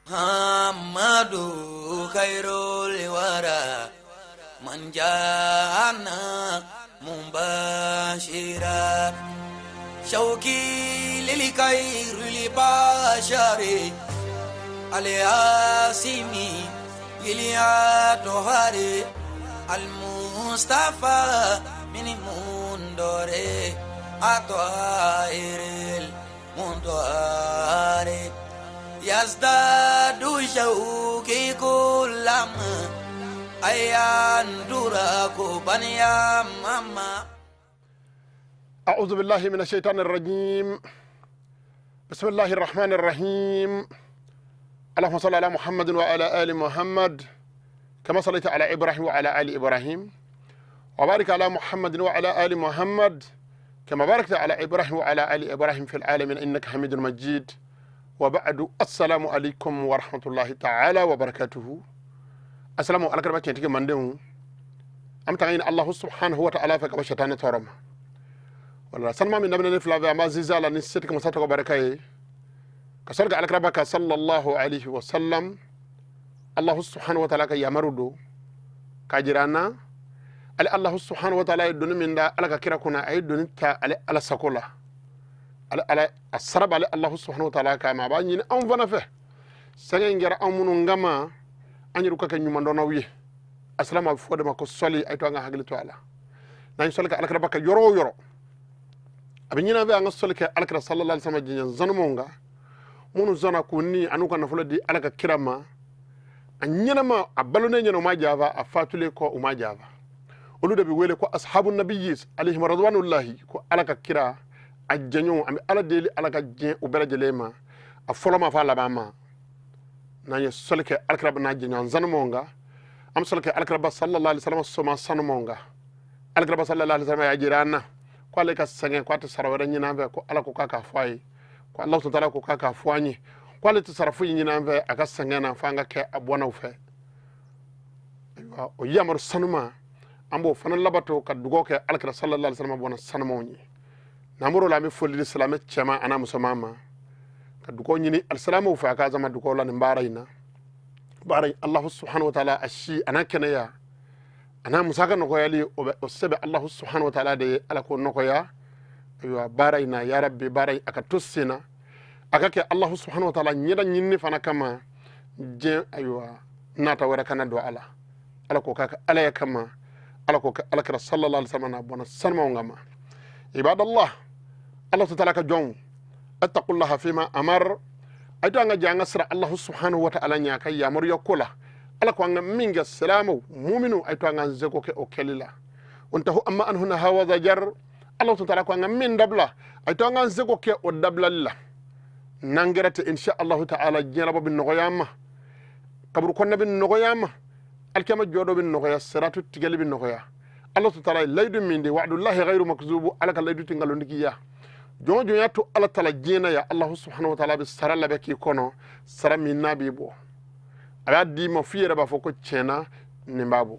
محمد خير الورى من جاءنا مبشرا شوقي للخير البشر الياسمي الأطهر المصطفى من مندور أطهر المطهر يزداد شوقي كلما أيان دراكو بنيا ماما. أعوذ بالله من الشيطان الرجيم. بسم الله الرحمن الرحيم. اللهم صل على محمد وعلى آل محمد كما صليت على إبراهيم وعلى آل إبراهيم، وبارك على محمد وعلى آل محمد كما باركت على إبراهيم وعلى آل إبراهيم في العالمين إنك حميد مجيد. وبعد، السلام عليكم ورحمة الله تعالى وبركاته. السلام عليكم ورحمة الله وبركاته. An bɛ tanga الله سبحانه وتعالى fɛ ka bɔ shetani tɔɔrɔ ma. Wala sanuma min daminɛ ni fila fɛ, an b'a ziza la ni setigi masa tɔgɔ barika ye, ka sɔrɔ ka alakiraba kan صلى الله عليه وسلم. الله سبحانه وتعالى ka yamaru don k'a jira an na, ale الله سبحانه وتعالى ye doni min da ala ka kira kunna, a ye doni ta ale ala sago la, ale ala a sara b'ale الله سبحانه وتعالى kama. A b'a ɲini anw fana fɛ, sɛgɛn in kɛra anw minnu kama, an yɛrɛ ka kɛ ɲumandɔnnaw ye. Asalama, a bɛ fɔ de ma ko sɔli. A ye to an ka hakili to a la n'an ye sɔli kɛ alakiraba kan yɔrɔ o yɔrɔ. A bɛ ɲini an fɛ an ka sɔli kɛ alakira صلى الله عليه وسلم jɛɲɛ zanumanw kan, minnu sɔnna k'u ni an'u ka nafolo di ala ka kira ma a ɲɛnama, a balonen ɲɛna, u ma janfa, a fatulen kɔ, u ma janfa. Olu de bɛ wele ko أصحاب النبي عليهم رضوان الله, ko ala ka kira a jɛɲɔgɔnw. An bɛ ala deli, ala ka diɲɛ u bɛɛ lajɛlen ma, a fɔlɔ ma f'a laban ma. N'an ye sɔli kɛ alakira n'a jɛɲɔgɔn zanumanw kan, an bɛ sɔli kɛ alakiraba صلى الله عليه وسلم soma sanumanw kan. Alakiraba صلى الله عليه وسلم y'a jira an na ko ale ka sɛgɛn, ko a tɛ sara wɛrɛ ɲini an fɛ, ko ala ko k'a k'a fɔ a ye, ko Alahu taala ko k'a k'a fɔ an ye, ko ale tɛ sara foyi ɲini an fɛ a ka sɛgɛn na, f'an ka kɛ a bɔnnaw fɛ. Ayiwa, o yamaru sanuma, an b'o fana labato ka dugawu kɛ alakira صلى الله عليه وسلم bɔnna sanumanw ye. N'an bɔr'o la, an bɛ foli di silamɛ cɛman an'a musoman ma, ka dugawu ɲini alisilamɛw fɛ, a ka zama dugawu la nin baara in na. Baara in, Alahu سبحانه وتعالى a si a n'a kɛnɛya a n'a musaka nɔgɔyali, o bɛ o sɛbɛ Alahu سبحانه وتعالى de ye. Ala k'o nɔgɔya. Ayiwa, baara in na, ya rabbi, baara in a ka to sen na, a ka kɛ Alahu سبحانه وتعالى ɲɛda ɲinini fana kama diɲɛ. Ayiwa, nata wɛrɛ kana don a la. Ala k'o k'a ka alaya kama, ala k'o kɛ alakira صلى الله عليه وسلم n'a bɔnna sanumanw kama. عباد الله, Allah taala ka jɔnw, اتقوا الله فيما أمر. A to an ka jɛ an ka sira Allahu سبحانه وتعالى ɲɛ a ka yamaruya ko la. Ala ko an ka min kɛ, silamɛw muminu, a to an k'an seko kɛ o kɛli la. وانتهوا عما عنه نهى وزجر. Allah taala ko an ka min dabila, a to an k'an seko kɛ o dabilali la. N'an kɛra ten, إن شاء الله تعالى, diɲɛlabɔ bɛ nɔgɔya an ma, kaburu kɔnɔna bɛ nɔgɔya an ma, alikiyama jɔdɔ bɛ nɔgɔya, siratu tigɛli bɛ nɔgɔya. Allah taala ye layidu min di, وعد الله غير مكذوب, ala ka layidu tɛ nkalontigiya. Jɔn o jɔn y'a to ala tala diɲɛ na yan, Allahu سبحانه وتعالى bɛ sara labɛn k'i kɔnɔ, sara min n'a b'i bɔ, a b'a d'i ma f'i yɛrɛ b'a fɔ ko tiɲɛna nin b'a bɔ.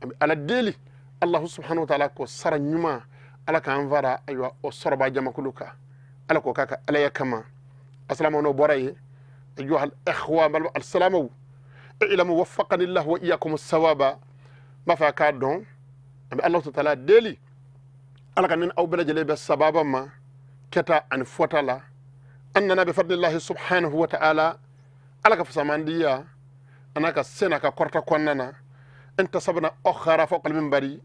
A bɛ ala deli, Allahu سبحانه وتعالى ko sara ɲuman, ala k'an fara ayiwa o sɔrɔba jamakulu kan. Ala k'o k'a ka alaya kama. Asalaamu, n'o bɔra yen, أيها الإخوة السلام, اعلموا وفقني الله وإياكم الصواب. B'a fɛ a k'a dɔn, an bɛ Allahu taala deli, ala ka ni aw bɛɛ lajɛlen bɛ sababa ma kɛta ani fɔta la. أننا بفضل الله سبحانه وتعالى, ala ka fasamandiya an'a ka se n'a ka kɔrɔta kɔnɔna na, انتصبنا أخرى فوق المنبر,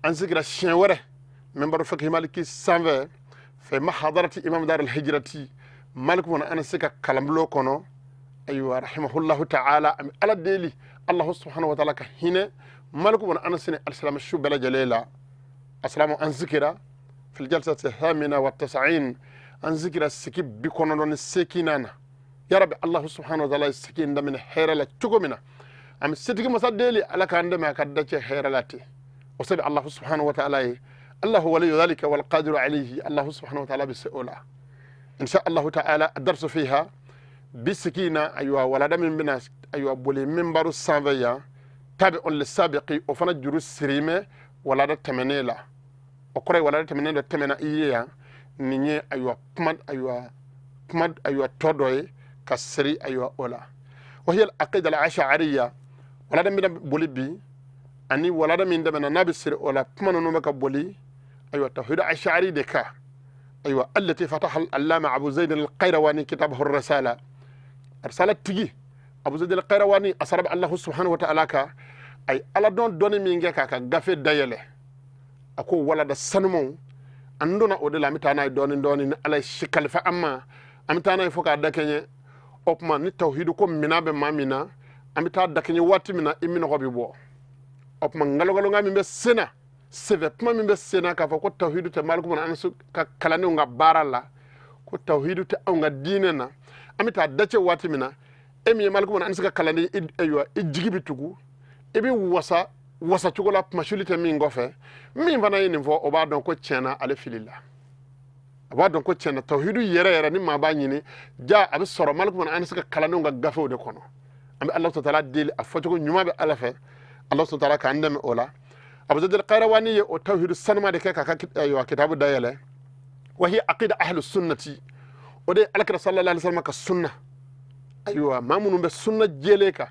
an sigira siɲɛ wɛrɛ minbaru fiqhi maliki sanfɛ fɛ محاضرة إمام دار الهجرة malik mɔna ana se ka kalanbulon kɔnɔ. Ayiwa, رحمه الله تعالى, an bɛ ala deli, Allahu سبحانه وتعالى ka hinɛ malik mɔna ana sini alisilamɛ su bɛɛ lajɛlen la. Asalamu, an sigira في الجلسة 98, an sigira sigi 98nan na. Ya rabbi, Allahu سبحانه وتعالى ye sigi in daminɛ hɛrɛ la cogo min na, an bɛ setigi masa deli, ala k'an dɛmɛ a ka dacɛ hɛrɛ la ten. O sɛbɛ Allahu سبحانه وتعالى ye, الله ولي ذلك والقادر عليه. Allahu سبحانه وتعالى bɛ se o la, إن شاء الله تعالى. الدرس فيها bisikina, ayiwa, walada min bɛna, ayiwa, boli minbaru sanfɛ yan, تابع للسابق, o fana juru sirimɛ walada tɛmɛnen la. O kɔrɔ ye walada tɛmɛnen dɔ tɛmɛna i ye yan. Nin ye, ayiwa, kuma, ayiwa, kuma, ayiwa, tɔ dɔ ye ka siri, ayiwa, o la. Wa hiya al-aqida al-ash'ariyya, walada min bɛ boli bi ani walada min dɛmɛna n'a bɛ siri o la, kuma ninnu bɛ ka boli ayiwa tawhid ash'ari de kan. Ayiwa, allati fataha al-allama Abu Zayd al-Qayrawani kitabahu ar-risala, arsala tigi Abu Zayd al-Qayrawani asara bɛ Allahu subhanahu wa ta'ala ka ay ala dɔn dɔnni min kɛ k'a ka gafe dayɛlɛ, a ko walada sanumaw an donna o de la. An bɛ taa n'a ye dɔɔni dɔɔni ni Ala ye si kalifa an ma, an bɛ taa n'a ye fo k'a dakɛɲɛ. O tuma ni tawhidu ko minɛn bɛ maa min na, an bɛ taa dakɛɲɛ waati min na, i minɔgɔ bɛ bɔ. O tuma nkalonkalonka min bɛ sen na, sɛbɛ kuma min bɛ sen na k'a fɔ ko tawhidu tɛ Maliku bun Anas ka kalandenw ka baara la, ko tawhidu tɛ anw ka diinɛ na, an bɛ taa dacɛ waati min na, e min ye Maliku bun Anas ka kalanden, ayiwa, i jigi bɛ tugu, i bɛ wasa wasa cogo la kumasuli tɛ min kɔfɛ. Min fana ye nin fɔ, o b'a dɔn ko tiɲɛna ale filila, a b'a dɔn ko tiɲɛna tawhidu yɛrɛ yɛrɛ ni maa b'a ɲini ja, a bɛ sɔrɔ Maliku bun Anas ka kalandenw ka gafew de kɔnɔ. An bɛ Ala taala deli, a fɔcogo ɲuman bɛ Ala fɛ, Ala taala k'an dɛmɛ o la. Abu Zayd al-Qayrawani ye o tawhidu sanuma de kɛ k'a ka ayiwa kitabu dayɛlɛ. Wa hiya aqida ahlu sunnati, o de ye Alakira sallallahu alaihi wasallam ka sunna. Ayiwa, maa minnu bɛ sunna jɛlen kan,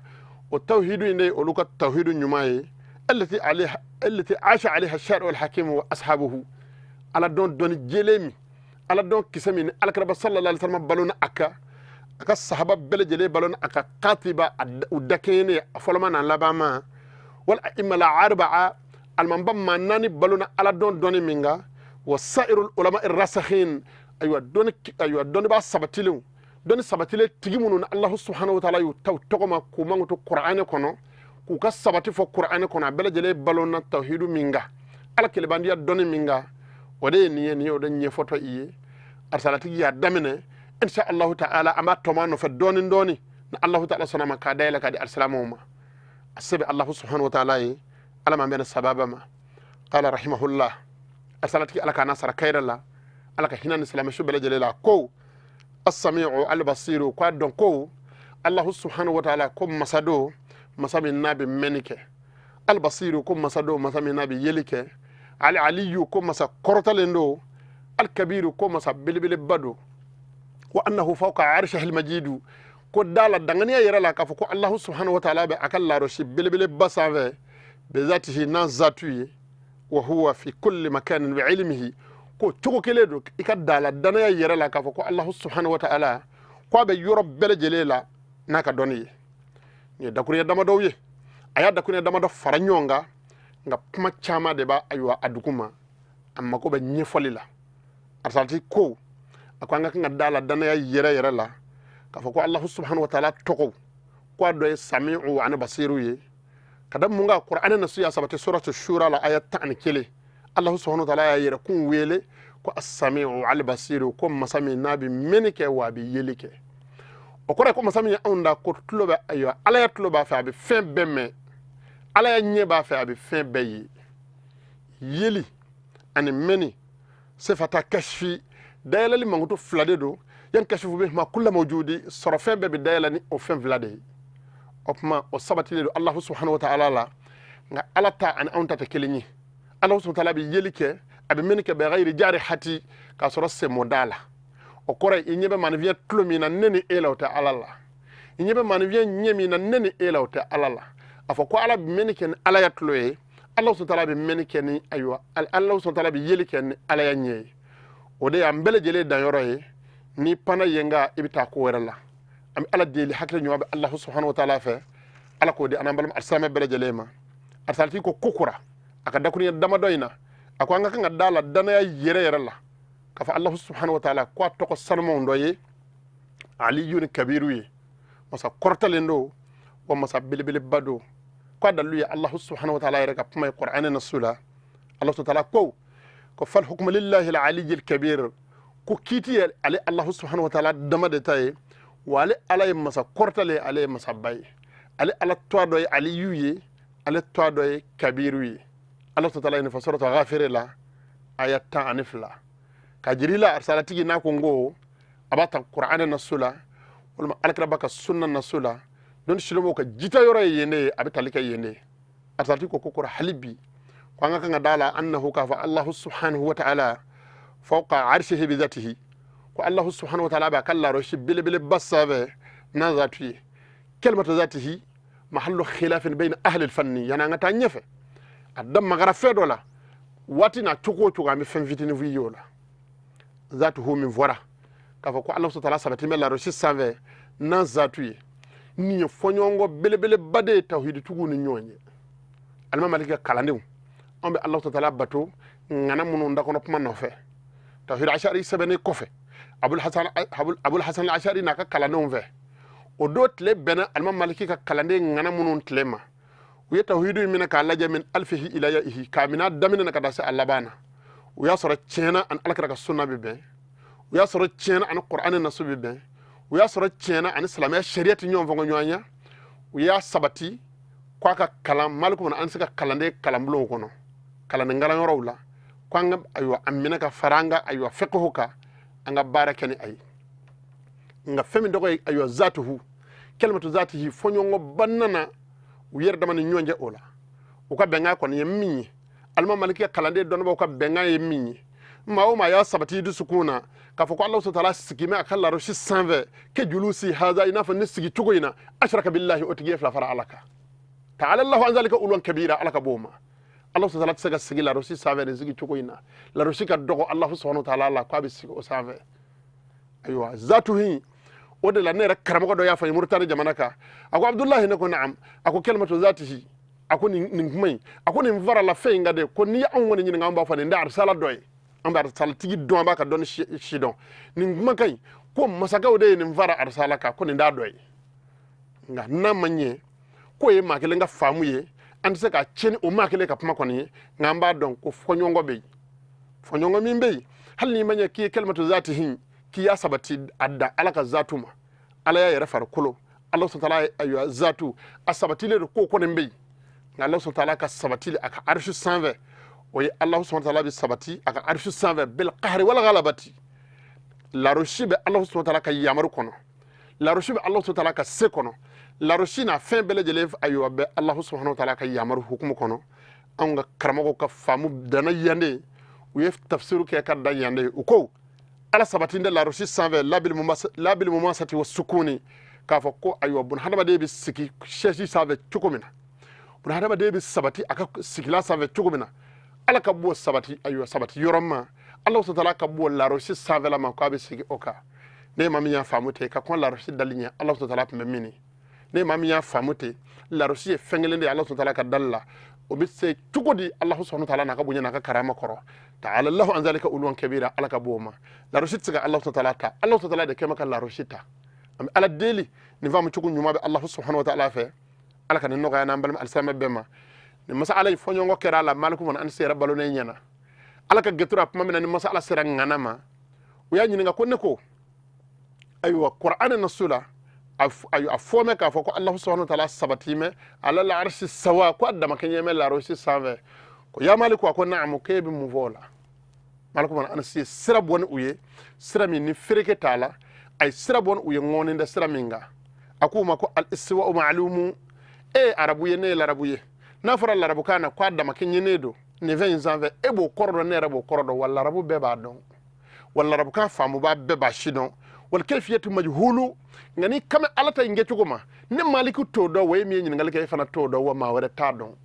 o tawhidu in de ye olu ka tawhidu ɲuman ye. Allati alayha, allati asha alayha shari'u al-hakim wa ashabuhu, ala dɔn dɔnni jɛlen min, ala dɔn kisɛ min ni Alakiraba sallallahu alaihi wasallam balona a kan, a ka sahaba bɛɛ lajɛlen balona a kan, katiba u dakɛɲɛnen a fɔlɔma n'a laban ma, wal a'imma al arba'a, alimamba maa naani balona ala dɔn dɔnni min kan, wa sa'irul ulama rasakhin. Ayiwa, dɔnni, ayiwa, dɔnnibaa sabatilenw, dɔnni sabatilen tigi minnu ni Allahu subhanahu wa ta'ala y'u ta u tɔgɔ ma k'u mankutu Kur'anɛ kɔnɔ, k'u ka sabati fɔ Kur'anɛ kɔnɔ, a bɛɛ lajɛlen balona tawhidu min kan, Ala kelebandiya dɔnni min kan, o de ye nin ye. Nin ye o de ɲɛfɔtɔ i ye. Arisalatigi y'a daminɛ, insha Allahu ta'ala an b'a tɔmɔ a nɔfɛ dɔɔni dɔɔni ni Allahu ta'ala sɔnna ma, k'a dayɛlɛ k'a di alisilamɛw ma. A se bɛ Allahu subhanahu wa ta'ala ye, Ala m'an bɛnna sababa ma. Qala rahimahullah, arisalatigi, Ala k'a n'a sara kayira la, Ala ka hinɛ ni silamɛ su bɛɛ lajɛlen la, ko as-sami'u al-basiru, k'a dɔn ko Allahu subhanahu wa ta'ala ko masa do, masa min n'a bɛ mɛnni kɛ, al-basiru ko masa do, masa min n'a bɛ yeli kɛ, al-aliyu ko masa kɔrɔtalen do, al-kabiru ko masa belebeleba do, wa annahu fawqa arshihi al-majidu, ko da la danganiya yɛrɛ la k'a fɔ ko Allahu subhanahu wa ta'ala bɛ a ka larosi belebeleba sanfɛ, bezatihi n'a zatu ye, wa huwa fi kulli makanin bi ilmihi, ko cogo kelen don i ka da la danaya yɛrɛ la k'a fɔ ko Allahu subhanahu wa ta'ala ko a bɛ yɔrɔ bɛɛ lajɛlen la n'a ka dɔnni ye. Nin ye dakuruɲɛ damadɔw ye, a y'a dakuruɲɛ damadɔ fara ɲɔgɔn kan, nka kuma caman de b'a ayiwa a dugu ma, a mako bɛ ɲɛfɔli la. Arisalati ko a ko an ka kan ka da la danaya yɛrɛ yɛrɛ la k'a fɔ ko Allahu subhanahu wa ta'ala tɔgɔw ko a dɔ ye sami'u ani basiru ye. Ka da mun kan? Kur'anɛ nasu y'a sabati suratu shura la, aya 11, Allahu subhanahu wa ta'ala y'a yɛrɛ kun wele ko as-sami'u al-basiru, ko masa min n'a bɛ mɛnni kɛ wa a bɛ yeli kɛ. O kɔrɔ ye ko masa min ye anw da ko tulo bɛ, ayiwa, Ala ya tulo b'a fɛ, a bɛ fɛn bɛɛ mɛn, Ala ya ɲɛ b'a fɛ, a bɛ fɛn bɛɛ ye. Yeli ani mɛnni sefata kashfi, dayɛlɛli mankutu fila de don, yan kashifu bihima kulla mawjudi, sɔrɔ fɛn bɛɛ bɛ dayɛlɛ ni o fɛn fila de ye. O tuma o sabatilen don Allahu subhanahu wa ta'ala la, nka Ala ta ani anw ta tɛ kelen ye. Allahu subhanahu wa ta'ala bɛ yeli kɛ, a bɛ mɛnni kɛ bi ghayri jarihati, k'a sɔrɔ senmɔ da la. O kɔrɔ ye i ɲɛ bɛ maanifiɲɛ tulo min na ne ni e la, o tɛ Ala la. I ɲɛ bɛ maanifiɲɛ ɲɛ min na ne ni e la, o tɛ Ala la. A fɔ ko Ala bɛ mɛnni kɛ ni Ala ya tulo ye, Ala subhanahu wa ta'ala bɛ mɛnni kɛ ni, ayiwa, Ala subhanahu wa ta'ala bɛ yeli kɛ ni Ala ya ɲɛ ye. O de y'an bɛɛ lajɛlen danyɔrɔ ye. N'i panna yen kan, i bɛ taa ko wɛrɛ la. An bɛ Ala deli, hakili ɲuman bɛ Allahu subhanahu wa ta'ala fɛ, Ala k'o di an n'an balima alisilamɛ bɛɛ lajɛlen ma. Arisalati ko ko kura a ka dakuruɲɛ damadɔ in na, a ko an ka kan ka da la danaya yɛrɛ yɛrɛ la k'a fɔ Allahu subhanahu wa ta'ala ko a tɔgɔ sanumanw dɔ ye aliyu ni kabiru ye, masa kɔrɔtalen don wa masa belebeleba don. Ko a dalilu ye Allahu subhanahu wa ta'ala yɛrɛ ka kuma ye Kur'anɛ nasu la. Allahu subhanahu wa ta'ala ko fal hukmu lillahi al-aliyyi al-kabir, ko kiiti ye ale Allahu subhanahu wa ta'ala dama de ta ye, wa ale Ala ye masa kɔrɔtalen, ale ye masaba ye, ale Ala tɔgɔ dɔ ye aliyu ye, ale tɔgɔ dɔ ye kabiru ye. Ala subhanahu wa ta'ala ye nin fɔ suratu Ghafir la, aya 12. Ka jiri la, arisalatigi n'a ko n ko a b'a ta Kur'anɛ nasu la walima alakiraba ka sunna nasu la, dɔnni silamɛw ka jita yɔrɔ ye yen de ye, a bɛ tali kɛ yen de ye. Arisalatigi ko kura hali bi ko an ka kan ka da la annahu, k'a fɔ Allahu subhanahu wa ta'ala fawqa arshihi bi dhatihi, ko Allahu subhanahu wa ta'ala b'a ka larosi belebeleba sanfɛ n'a zatu ye. Kalimatu zatihi mahallu khilafin bayna ahli alfanni, yana an ka taa ɲɛfɛ a da magara fɛn dɔ la waati n'a cogo o cogo, an bɛ fɛn fitinin f'i ye o la. Zatuhu min fɔra k'a fɔ ko Ala subahana taala sabati bɛ larosi sanfɛ n'an zatu ye, nin ye fɔɲɔgɔnkɔ belebeleba de ye tawhiditigiw ni ɲɔgɔn ye. Alimami Maliki ka kalandenw, anw bɛ Ala subahana taala bato ŋana minnu da kɔnɔ kuma nɔfɛ, tawhid ashari sɛbɛnnen kɔfɛ Abul Hasan Ashari n'a ka kalandenw fɛ, o don tile bɛnna alimami Maliki ka kalanden ŋana minnu tile ma. U ye tawhidu in minɛ k'a lajɛ min alifihi ila yaihi, k'a minɛ a daminɛ na ka taa se a laban na. U y'a sɔrɔ tiɲɛna ani alakira ka sunna bɛ bɛn, u y'a sɔrɔ tiɲɛna ani kuranɛ nasu bɛ bɛn, u y'a sɔrɔ tiɲɛna ani silamɛya sariya tɛ ɲɔgɔn fɔ ɲɔgɔn ɲɛ. U y'a sabati k'a ka kalan Maliku mana an se ka kalanden kalanbulonw kɔnɔ, kalanden kalanyɔrɔw la, ko an ka ayiwa a minɛ ka fara an ka ayiwa fiqhu kan, an ka baara kɛ ni a ye. Nka fɛn min tɔgɔ ye ayiwa zatuhu, kalimatu zatihi, fɔɲɔgɔnkɔba nana u yɛrɛ dama ni ɲɔgɔn cɛ o la. U ka bɛnkan kɔni ye min ye, alimami Maliki ka kalanden dɔnnibaaw ka bɛnkan ye min ye, maa o maa y'a sabati i dusukun na k'a fɔ ko Alahu subahana taala sigi bɛ a ka larosi sanfɛ ke julusi haza, i n'a fɔ ne sigi cogo in na, ashraka billahi, o tigi ye fila fara Ala kan. Ta'ala Allahu an zalika uluwan kabira, Ala ka b'o ma. Alahu subahana taala tɛ se ka sigi larosi sanfɛ nin sigi cogo in na. Larosi ka dɔgɔ Alahu subahana taala la k'a bɛ sigi o sanfɛ. Ayiwa, zatuhi o de la, ne yɛrɛ karamɔgɔ dɔ y'a fɔ n ye Moritani jamana kan. A ko Abudulahi, ne ko naam. A ko kalimatu zatihi, a ko nin kuma in, a ko nin farala fɛn in kan de, ko n'i y'anw kɔni ɲininka, an b'a fɔ nin tɛ arisala dɔ ye, an bɛ arisalatigi dɔn, an b'a ka dɔnni si dɔn. Nin kumakan in, ko masakɛw de ye nin fara arisala kan, ko nin t'a dɔ ye. Nka n'a ma ɲɛ k'o ye maa kelen ka faamu ye, an tɛ se k'a tiɲɛ ni o maa kelen ka kuma kɔni ye. Nka an b'a dɔn ko fɔɲɔgɔnkɔ bɛ yen, fɔɲɔgɔnkɔ min bɛ yen, hali n'i ma ɲɛ k'i ye kalimatu zatihi, k'i y'a sabati a da Ala ka zatu ma, Ala y'a yɛrɛ farikolo, Ala subahana taala ayiwa zatu a sabatilen don, k'o kɔni bɛ yen. Nka Ala subahana taala ka sabati a ka arisu sanfɛ, o ye Ala subahana taala bɛ sabati a ka arisu sanfɛ bil qahri wal ghalabati. Larosi bɛ Ala subahana taala ka yamaru kɔnɔ, larosi bɛ Ala subahana taala ka se kɔnɔ, larosi n'a fɛn bɛɛ lajɛlen ayiwa bɛ Ala subahana taala ka yamaru hukumu kɔnɔ. Anw ka karamɔgɔw ka faamu danna yan de, u ye tafsiru kɛ ka dan yan de. U ko Ala sabati tɛ larosi sanfɛ labil mumasati wa sukuni, k'a fɔ ko ayiwa bun hadamaden bɛ sigi sɛsi sanfɛ cogo min na, bun hadamaden bɛ sabati a ka sigilan sanfɛ cogo min na, Ala ka bɔ sabati ayiwa sabati yɔrɔ ma, Ala subahana taala ka bɔ larosi sanfɛla ma k'a bɛ sigi o kan. Ne maa min y'a faamu ten ka kɔn larosi dali ɲɛ, Ala subahana taala tun bɛ min? Ne maa min y'a faamu ten, larosi ye fɛn kelen de ye Ala subahana taala ka dali la, o bɛ se cogo di Ala subahana taala n'a ka bonya n'a ka karama kɔrɔ? Ta'ala Allahu an zalika uluwan kabira, Ala ka bɔ o ma. Larosi tɛ se ka Ala subahana taala ta, Ala subahana taala de kɛma ka larosi ta. An bɛ Ala deli, nin faamu cogo ɲuman bɛ Ala subahana wa taala fɛ, Ala ka nin nɔgɔya n'an balima alisilamɛ bɛɛ ma. Nin masala in fɔɲɔgɔnkɔ kɛra a la Maliku mana an sera balo ne ɲɛna. Ala ka gɛtura tuma min na ni masala sera ŋana ma, u y'a ɲininka ko ne ko ayiwa kuranɛ nasu la a fɔ mɛ k'a fɔ ko Alahu subahana wa taala sabati mɛ ala la arisi sawa, ko a damakɛɲɛ mɛ larosi sanfɛ. Ko ya Maliku, a ko naamu, k'e bɛ mun fɔ o la? Maliku mana anasi ye sira bɔ ni u ye, sira min ni fereke t'a la, a ye sira bɔ ni u ye ŋɔni tɛ sira min kan. A k'u ma ko al istiwa ma'lumu. E ye arabu ye, ne ye larabu ye. N'a fɔra larabukan na ko a damakɛɲɛnen don nin fɛn in sanfɛ, e b'o kɔrɔ dɔn, ne yɛrɛ b'o kɔrɔ dɔn, wa larabu bɛɛ b'a dɔn, wa larabukan faamuba bɛɛ b'a si dɔn. Wal kayfiyatu majhulu. Nka n'i kan bɛ Ala ta in kɛcogo ma, ne Maliku t'o dɔn, wa e min ye ɲininkali kɛ, e fana t'o dɔn, wa maa wɛrɛ t'a dɔn. N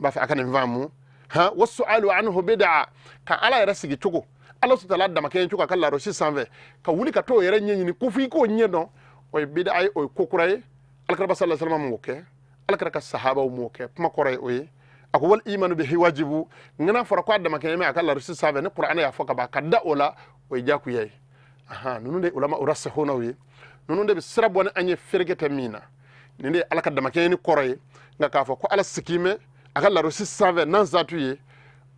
b'a fɛ a ka nin faamu. Ha wa su'alu anhu bid'a, ka Ala yɛrɛ sigi cogo, Ala subahana taala damakɛɲɛ cogo a ka larosi sanfɛ, ka wuli ka t'o yɛrɛ ɲɛɲini ko f'i k'o ɲɛ dɔn, o ye bid'a ye, o ye ko kura ye. Alakira sallallahu alaihi wasallam m'o kɛ, Alakira ka sahabaw m'o kɛ. Kuma kɔrɔ ye o ye. A ko wal imanu bihi wajibu. Nka n'a fɔra ko a damakɛɲɛ bɛ a ka larosi sanfɛ, ni kuranɛ y'a fɔ ka ban, ka da o la, o ye diyagoya ye. Ahan, ninnu de ulama urasihunaw ye, ninnu de bɛ sira bɔ ni an ye fereke tɛ min na. Nin de ye Ala ka damakɛɲɛ ni kɔrɔ ye. Nka k'a fɔ ko Ala sigi mɛ a ka larosi sanfɛ n'an zatu ye,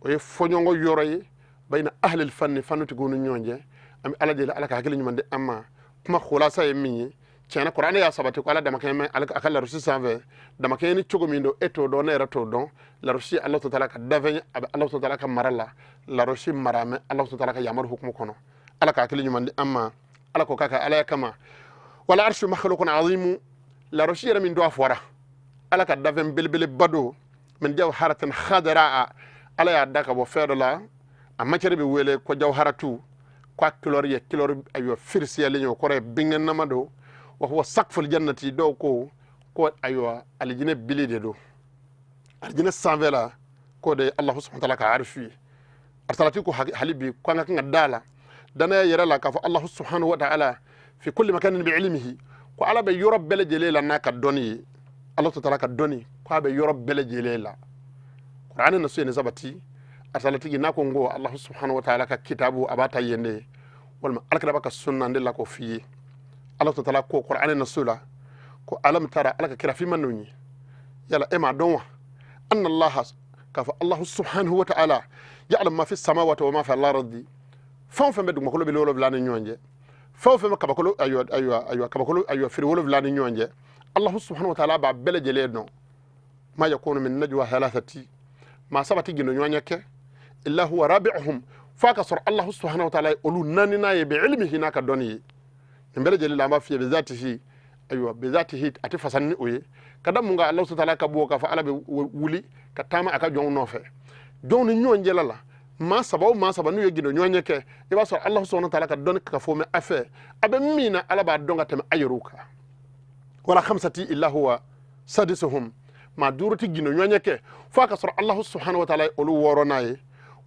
o ye fɔɲɔgɔnkɔ yɔrɔ ye bayina ahlil fanni, fannutigiw ni ɲɔgɔn cɛ. An bɛ Ala deli, Ala ka hakili ɲuman di an ma. Kuma khulasa ye min ye, tiɲɛna kuranɛ y'a sabati ko Ala damakɛɲɛ bɛ a ka larosi sanfɛ. Damakɛɲɛ ni cogo min don, e t'o dɔn, ne yɛrɛ t'o dɔn. Larosi ye Ala taala ka dafɛn ye, a bɛ Ala taala ka mara la. Larosi mara mɛ Ala taala ka yamaru hukumu kɔnɔ. Ala ka hakili ɲuman di an ma, Ala ko k'a ka Alaya kama. Wala arshu makhluqun azimu. Larosi yɛrɛ min don a fɔra Ala ka dafɛn belebeleba don, min jawharatin khadraa, Ala y'a da ka bɔ fɛn dɔ la, a matière bɛ wele ko jawharatu, ko a couleur ye couleur ayiwa firisiyalen ye, o kɔrɔ ye binkɛnɛma don. Wa huwa saqful jannati, dɔw ko ko ayiwa, alijinɛ bili de don, alijinɛ sanfɛ la, k'o de ye Alahu subhanahu wa taala ka arusu ye. Arisalati ko hali bi ko an ka kan ka da la danaya yɛrɛ la k'a fɔ Alahu subhanahu wa taala fi kulli makanin bi ilmihi, ko Ala bɛ yɔrɔ bɛɛ lajɛlen la n'a ka dɔnni ye. Ala taala ka dɔnni, ko a bɛ yɔrɔ bɛɛ lajɛlen la. Kuranɛ na so ye nin sabati. Arisalatigi n'a ko n ko Alahu subhanahu wa taala ka kitabu, a b'a ta yen de, walima alakira ka sunna de la k'o f'i ye. Ala taala ko kuranɛ na so la ko alam tara, Ala ka kira f'i ma n'o ye, yala e m'a dɔn wa, anna Allaha, k'a fɔ Allahu subhanahu wa ta'ala ya'lam ma fi samawati wa ma fi al-ardi, fɛn o fɛn bɛ dugumakolo bili wolonwula ni ɲɔgɔn cɛ, fɛn o fɛn bɛ kabakolo, ayiwa, ayiwa, ayiwa, kabakolo, ayiwa, firi wolonwula ni ɲɔgɔn cɛ, Allahu subhanahu wa ta'ala b'a bɛɛ lajɛlen dɔn. Ma yakunu min najwa thalathati, maa saba tɛ gindo ɲɔgɔn ɲɛ kɛ, illa huwa rabi'uhum, f'a ka sɔrɔ Allahu subhanahu wa ta'ala ye olu naaninan ye, bi ilmihi, n'a ka dɔnni ye. Nin bɛɛ lajɛlen la, an b'a f'i ye bi zatihi, ayiwa, bi zatihi, a tɛ fasa ni o ye. Ka da mun kan? Allahu subhanahu wa ta'ala ka bɔ k'a fɔ Ala bɛ wuli ka taama a ka jɔnw nɔfɛ, jɔnw ni ɲɔgɔn cɛla la. Maa saba o maa saba n'u ye gindo ɲɔgɔn ɲɛ kɛ, i b'a sɔrɔ Allahu subhanahu wa ta'ala ka dɔnni ka fɔ mɛ a fɛ, a bɛ min na, Ala b'a dɔn ka tɛmɛ a yɛrɛw kan. Wala khamsati illa huwa sadisuhum, maa duuru tɛ gindo ɲɔgɔn ɲɛ kɛ fo a ka sɔrɔ Allahu subhanahu wa ta'ala ye olu wɔɔrɔnan ye.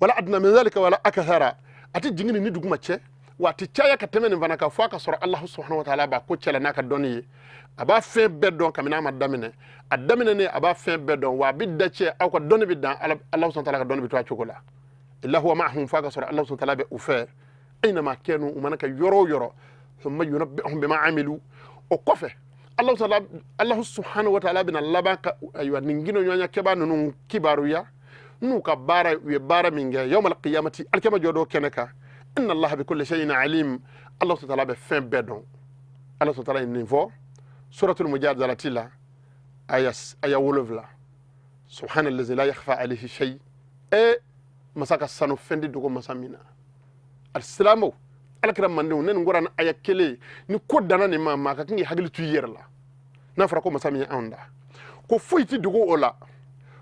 Wala adna min zalika wala akthara, a tɛ jigin ni duguma cɛ, wa a tɛ caya ka tɛmɛ nin fana kan, fo a ka sɔrɔ Allahu subhanahu wa ta'ala b'a ko cɛla n'a ka dɔnni ye. A b'a fɛn bɛɛ dɔn kabini a ma daminɛ, a daminɛnen a b'a fɛn bɛɛ dɔn, wa a bɛ da cɛ, aw ka dɔnni bɛ dan, Allahu subhanahu wa ta'ala ka dɔnni bɛ to a cogo la. Illa huwa ma'ahum, fo a ka sɔrɔ Allahu subhanahu wa ta'ala bɛ u fɛ, aynama kanu, u mana kɛ yɔrɔ o yɔrɔ. Thumma yunabbi'uhum bima amilu, o kɔfɛ Allahu subhanahu wa ta'ala bɛna laban ka, ayiwa, nin gindo ɲɔgɔnya kɛbaa ninnu kibaruya n'u ka baara, u ye baara min kɛ, yawmal qiyamati, alikiyama jɔ don kɛnɛ kan. Inna Allaha bi kulli shay'in alim, Allahu subhanahu wa ta'ala bɛ fɛn bɛɛ dɔn. Ala subhanahu wa ta'ala ye nin fɔ suratul mujadalati la, aya 7. Subhana allazi la yakhfa alayhi shay, e masa ka sanu, fɛn tɛ dogo masa min na. Alisilamɛw, alakira mandenw, ne nin kuranɛ aya kelen ni ko danna nin ma, maa ka kan k'i hakili to i yɛrɛ la. N'a fɔra ko masa min ye anw da, ko foyi tɛ dogo o la,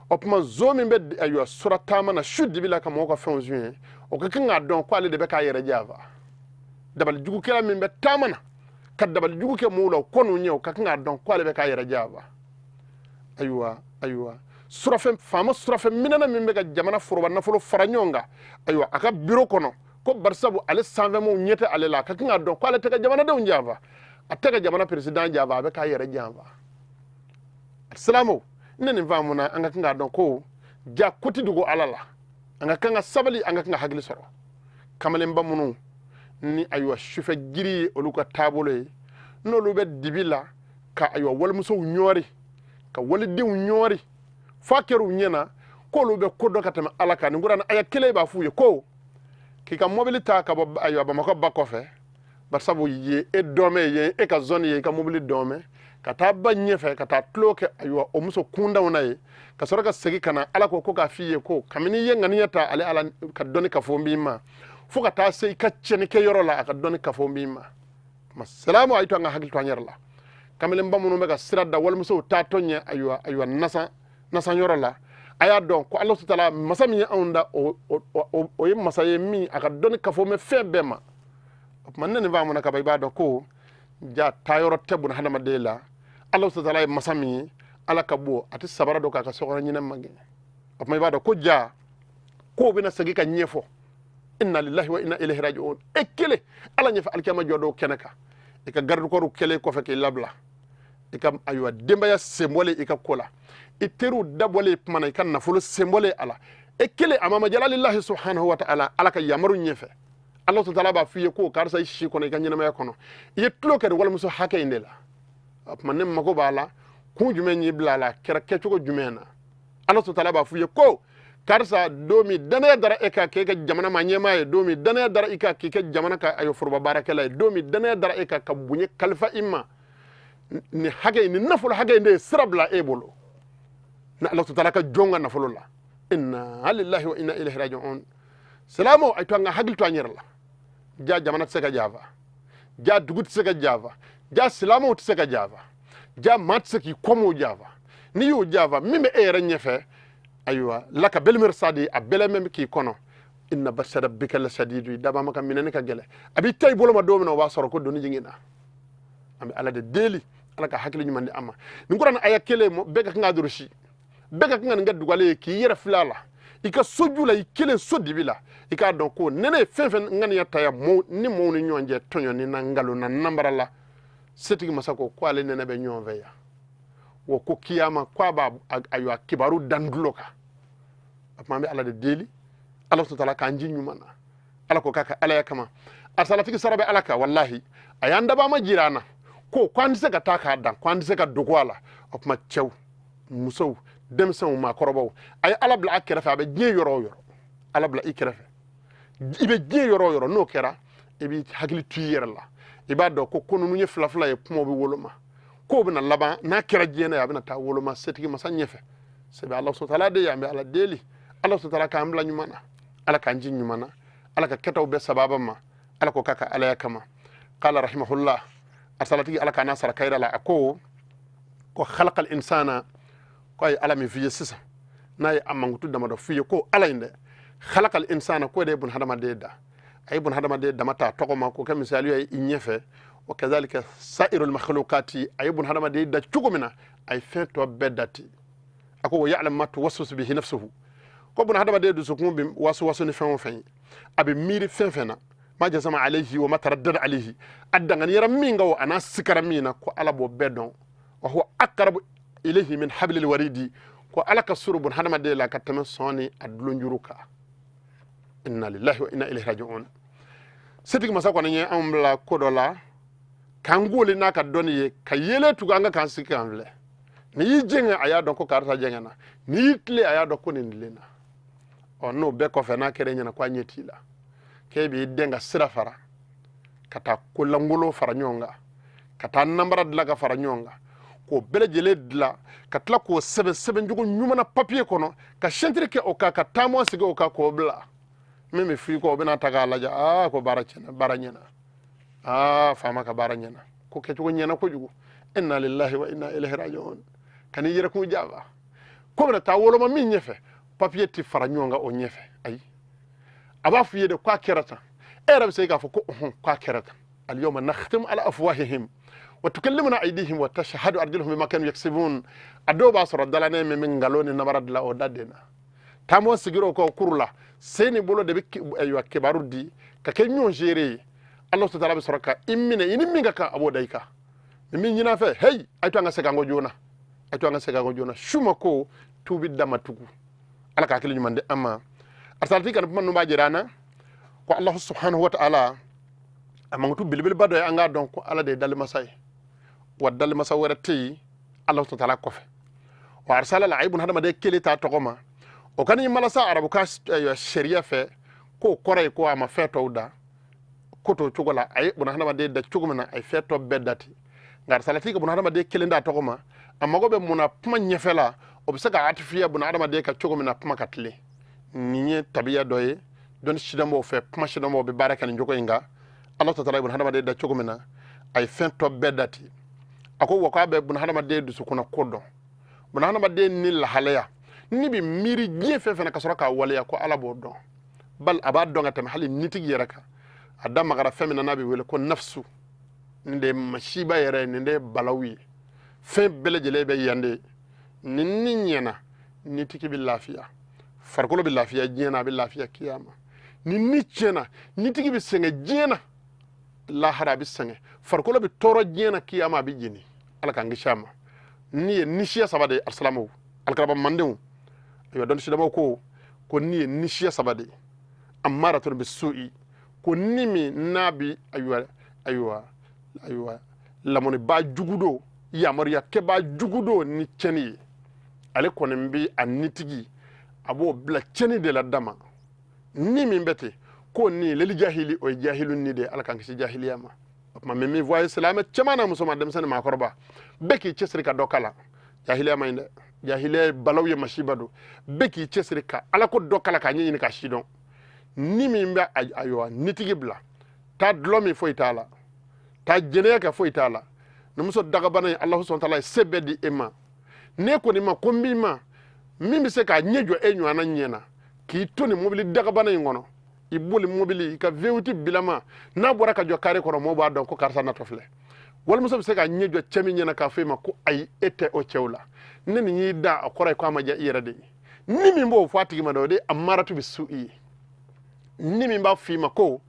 o tuma zo min bɛ, ayiwa, sura taama na su dibi la ka mɔgɔw ka fɛnw suɲɛ, o ka kan k'a dɔn ko ale de bɛ k'a yɛrɛ janfa. Dabalijugukɛla min bɛ taama na ka dabalijugu kɛ mɔgɔw la, o kɔ n'u ɲɛ, o ka kan k'a dɔn ko ale bɛ k'a yɛrɛ janfa. Ayiwa, ayiwa, surafɛn faama, surafɛn minɛna min bɛ ka jamana foroba nafolo fara ɲɔgɔn kan, ayiwa, a ka biro kɔnɔ, ko barisabu ale sanfɛmɔgɔw ɲɛ tɛ ale la, a ka kan k'a dɔn ko ale tɛ ka jamanadenw janfa, a tɛ ka jamana peresidan janfa, a bɛ k'a yɛrɛ janfa. Silamɛw, ne nin faamuna, an ka kan k'a dɔn ko ja ko tɛ dogo Ala la. An ka kan ka sabali, an ka kan ka hakili sɔrɔ. Kamalenba minnu ni, ayiwa, sufɛ jiri ye olu ka taabolo ye, n'olu bɛ dibi la ka, ayiwa, walimusow ɲɔri, ka walidenw ɲɔri, f'a kɛra u ɲɛna k'olu bɛ ko dɔn ka tɛmɛ Ala kan. Nin kuranɛ aya kelen b'a f'u ye ko k'i ka mɔbili ta ka bɔ, ayiwa, Bamakɔ ba kɔfɛ, barisabu ye e dɔnmɛ ye, e ka zone ye, i ka mobili dɔnmɛ, ka taa ba ɲɛfɛ ka taa tulo kɛ, ayiwa, o muso kundanw na ye, ka sɔrɔ ka segin ka na. Ala ko ko k'a f'i ye ko kabini i ye ŋaniya ta, ale Ala ka dɔnni ka fɔ b'i ma, fo ka taa se i ka tiɲɛni kɛ yɔrɔ la, a ka dɔnni ka fɔ b'i ma. Masalamu, a yi to an ka hakili to an yɛrɛ la. Kamalenba minnu bɛ ka sira da walimusow taatɔ ɲɛ, ayiwa, ayiwa, nasan nasan yɔrɔ la, a y'a dɔn ko Ala taala masa min ye anw da, o ye masa ye min a ka dɔnni kafo mɛ fɛn bɛɛ ma. O tuma ne nin faamuna kaban, i b'a dɔn ko ja taayɔrɔ tɛ buna hadamaden la. Ala taala ye masa min ye, Ala ka bɔ a tɛ sabara dɔn k'a ka sokɔnɔ ɲinɛ magɛn. O tuma i b'a dɔn ko ja kow bɛna segin ka ɲɛfɔ. Inna lillahi wa inna ilayhi raji'un. E kelen Ala ɲɛfɛ alikiyama jɔ dɔw kɛnɛ kan, i ka garde-corps kɛlen kɔfɛ k'i labila, i ka, ayiwa, denbaya senbɔlen i ka ko la, i teriw dabɔlen kuma na, i ka nafolo senbɔlen a la, e kelen amama jalalillahi subhanahu wa ta'ala, Ala ka yamaru ɲɛfɛ. Ala taala b'a f'i ye ko karisa, i si kɔnɔ, i ka ɲɛnamaya kɔnɔ, i ye tulo kɛ nin walimuso hakɛ in de la. O tuma ne mago b'a la, kun jumɛn y'i bila a la, a kɛra kɛcogo jumɛn na? Ala taala b'a f'i ye ko karisa, don min danaya dara e kan k'e ka jamana ma ɲɛmaa ye, don min danaya dara i kan k'i kɛ jamana ka, ayiwa, foroba baarakɛla ye, don min danaya dara e kan ka bonya kalifa i ma, nin hakɛ in, nin nafolo hakɛ in de ye sira bila e bolo ni Ala taala ka jɔn ka nafolo la. Inna lillahi wa inna ilayhi raji'un. Silamɛw, a to an ka hakili to an yɛrɛ la. Ja jamana tɛ se ka janfa, ja dugu tɛ se ka janfa, ja silamɛw tɛ se ka janfa, ja maa tɛ se k'i kɔmɔw janfa. N'i y'o janfa, min bɛ e yɛrɛ ɲɛfɛ, ayiwa, laka bilmirsadi, a bɛlɛmɛ k'i kɔnɔ. Inna batsa rabbika lasadidu, dabama ka minɛni ka gɛlɛ. A b'i ta i bolo ma don min na, o b'a sɔrɔ ko doni jiginna. An bɛ Ala de deli, Ala ka hakili ɲuman di an ma. Nin kuranɛ aya kelen, bɛɛ ka kan ka durusi, bɛɛ ka kan ka nin kɛ dugale ye k'i yɛrɛ filɛ a la i ka soju la, i kelen so dibi la. I k'a dɔn ko nɛnɛ ye fɛn fɛn ŋaniya ta ya mɔw ni mɔw ni ɲɔgɔn cɛ, tɔɲɔni na, nkalon na, namara la, setigi masa ko ko ale nɛnɛ bɛ ɲɔgɔn fɛ yan. Wa ko kiyama ko a b'a ayiwa kibaru dan dulo kan. O tuma an bɛ Ala de deli, Ala sutala k'an ji ɲuman na. Ala ko k'a ka Alaya kama, arsalatigi sara bɛ Ala kan. Walahi, a y'an dabaa ma jira an na ko an tɛ se ka taa k'a dan, ko an tɛ se ka dogo a la. O tuma cɛw, musow, denmisɛnw, maakɔrɔbaw, a ye Ala bila a kɛrɛfɛ. A bɛ diɲɛ yɔrɔ o yɔrɔ, Ala bila i kɛrɛfɛ. I bɛ diɲɛ yɔrɔ o yɔrɔ, n'o kɛra, i b'i hakili to i yɛrɛ la. I b'a dɔn ko ninnu ye fila fila ye, kumaw bɛ woloma, kow bɛna laban. N'a kɛra diɲɛ na ye, a bɛna taa woloma setigi masa ɲɛfɛ. Sɛbɛ Ala sɔtala de ye. An bɛ Ala deli, Ala sɔtala k'an bila ɲuman na, Ala k'an ji ɲuman na, Ala ka kɛtaw bɛɛ sababa ma. Ala ko k'a ka Alaya kama. Qala rahimahullah, arsalatigi, Ala k'a n'a sara kayira la, a ko khalaqal insana, ko a ye Ala min f'i ye sisan, n'a ye a mankutu damadɔ f'i ye, ko Ala in dɛ, khalaqal insana, ko de ye bun hadamaden da. A ye bun hadamaden dama ta tɔgɔ ma k'o kɛ misali ye i ɲɛfɛ. Wa kazalika sa'irul makhluqati, a ye bun hadamaden da cogo min na, a ye fɛn tɔ bɛɛ da ten. A ko wa ya'lam ma tuwaswisu bihi nafsuhu, ko bun hadamaden dusukun bɛ wasu wasu ni fɛn o fɛn ye, a bɛ miiri fɛn fɛn na, ma jasama alayhi wa ma taraddada alayhi, a danganiyara min kan o, a n'a sikara min na, ko Ala b'o bɛɛ dɔn. Wa huwa aqrabu ilayhi min hablil waridi, ko Ala ka surun bun hadamaden la ka tɛmɛ sɔn ni a dulonjuru kan. Inna lillahi wa inna ilayhi raji'un. Setigi masa kɔni ye anw bila ko dɔ la k'an koli n'a ka dɔnni ye, ka yelen tugu an ka k'an sigi k'an filɛ. N'i y'i jɛngɛ, a y'a dɔn ko karisa jɛngɛna. N'i y'i tilen, a y'a dɔn ko nin tilenna. Ɔ, n'o bɛɛ kɔfɛ, n'a kɛra e ɲɛna ko a ɲɛ t'i la, k'e b'i den ka sira fara ka taa kolankolon fara ɲɔgɔn kan, ka taa nanbara dilan ka fara ɲɔgɔn kan, k'o bɛɛ lajɛlen dilan, ka tila k'o sɛbɛn sɛbɛncogo ɲuman na papiye kɔnɔ, ka sɛntiri kɛ o kan, ka taama sigi o kan, k'o bila min bɛ f'i kɔ, o bɛna ta k'a lajɛ. Aa, ko baara tiɲɛna, baara ɲɛna. Aa, faama ka baara ɲɛna, ko kɛcogo ɲɛna kojugu. Inna lillahi wa inna ilayhi raji'un. Ka n'i yɛrɛkun jaba ko bɛna taa woloma min ɲɛfɛ, papiye tɛ fara ɲɔgɔn kan o ɲɛfɛ. Ayi, a b'a f'i ye de k'a kɛra tan. E yɛrɛ bɛ se k'a fɔ ko ɔhɔn, k'a kɛra tan. Alyawma nakhtimu ala afwahihim wa tukallimuna aydihim wa tashhadu arjuluhum bima kanu yaksibun. A dɔw b'a sɔrɔ dalanen min bɛ nkalon ni namara dilan, o da den na taama sigira o kɔ kuru la, sen ni bolo de bɛ ayiwa kibaru di ka kɛ ɲɔgɔn seere ye. Ala taala bɛ sɔrɔ ka i minɛ, i ni min ka kan, a b'o da i kan. Ni min ɲin'a fɛ, heyi, a ye to an ka segin an kɔ joona, a ye to an ka segin an kɔ joona. Su ma ko tubi dama tugu. Ala ka hakili ɲuman di an ma. Arsalati ka kuma ninnu b'a jira an na ko Alahu subhanahu wa ta'ala, a mankutu belebeleba dɔ ye an k'a dɔn ko Ala de ye dalimasa ye, wa dalimasa wɛrɛ tɛ yen Alahu taala kɔfɛ. Wa arsala la, a ye bun hadamaden kelen ta tɔgɔ ma. O ka n'i malasa arabu ka sariya fɛ, k'o kɔrɔ ye ko a ma fɛn tɔw da ko t'o cogo la. A ye bun hadamaden da cogo min na, a ye fɛn tɔ bɛɛ da ten. Nka arsalati ka bun hadamaden kelen da tɔgɔ ma, a mago bɛ mun na kuma ɲɛfɛ la, o bɛ se ka atifiya bun hadamaden ka cogo min na kuma ka tilen. Nin ye tabiya dɔ ye dɔnni sidɔnbaw fɛ, kuma sidɔnbaw bɛ baara kɛ nin cogo in kan. Ala taala ye bun hadamaden da cogo min na, a ye fɛn tɔ bɛɛ da ten. A ko wa k'a bɛ bun hadamaden dusukunna ko dɔn, bun hadamaden ni lahalaya ni bɛ miiri diɲɛ fɛn fɛn na ka sɔrɔ k'a waleya, ko Ala b'o dɔn. Bali a b'a dɔn ka tɛmɛ hali nitigi yɛrɛ kan. A da magara fɛn min na n'a bɛ wele ko nafsu, nin de ye masiba yɛrɛ ye, nin de ye balawu ye, fɛn bɛɛ lajɛlen bɛ yan de. Ni ni ɲɛna, nitigi bɛ lafiya, farikolo bɛ lafiya diɲɛ na, a bɛ lafiya kiyama. Ni ni tiɲɛna, nitigi bɛ sɛgɛn diɲɛ na, lahara a bɛ sɛgɛn, farikolo bɛ tɔɔrɔ diɲɛ na, kiyama a bɛ jeni. Ala k'an kisi a ma. Ni ye nisiya saba de ye, alisilamɛw, alikaraba mandenw, ayiwa, dɔnni sidɔnbaw ko ni ye nisiya saba de ye. Amaratun bi su'i, ko ni min n'a bi ayiwa lamɔnibaa jugu don, yamaruya kɛbaa jugu don ni tiɲɛni ye, ale kɔni bi a nitigi a b'o bila tiɲɛni de la dama. Ni min bɛ ten, ko ni leli jahili, o ye jahilu ni de ye. Ala k'an kisi jahiliya ma. O tuma min fɔ a ye, silamɛ cɛman n'a musoman, denmisɛnnin, maakɔrɔba, bɛɛ k'i cɛsiri ka dɔ kalan. Jahiliya ma ɲi dɛ, jahiliya ye balawu ye, masiba don. Bɛɛ k'i cɛsiri ka Ala ko dɔ kalan, k'a ɲɛɲini, k'a sidɔn. Ni min bɛ ayiwa nitigi bila taa dulɔ min, foyi t'a la, taa jɛnɛya kɛ, foyi t'a la. Ni muso dagabana ye, Alahu subahana taala ye se bɛɛ di e ma. N'e kɔni ma ko n b'i ma min bɛ se k'a ɲɛ jɔ e ɲɔgɔnna ɲɛ na, k'i to nin mobili dagabana in kɔnɔ, i boli mobili, i ka V8 bilama, n'a bɔra ka jɔ kare kɔnɔ, mɔgɔw b'a dɔn ko karisa natɔ filɛ. Walimuso bɛ se ka ɲɛ jɔ cɛ min ɲɛna k'a fɔ e ma ko ayi, e tɛ o cɛw la, ne nin y'i da, a kɔrɔ ye ko a ma diya i yɛrɛ de ye. Ni min b'o fɔ a tigi ma dɛ, o de ye amaratu bi su'i ye. Ni min b'a f'i ma ko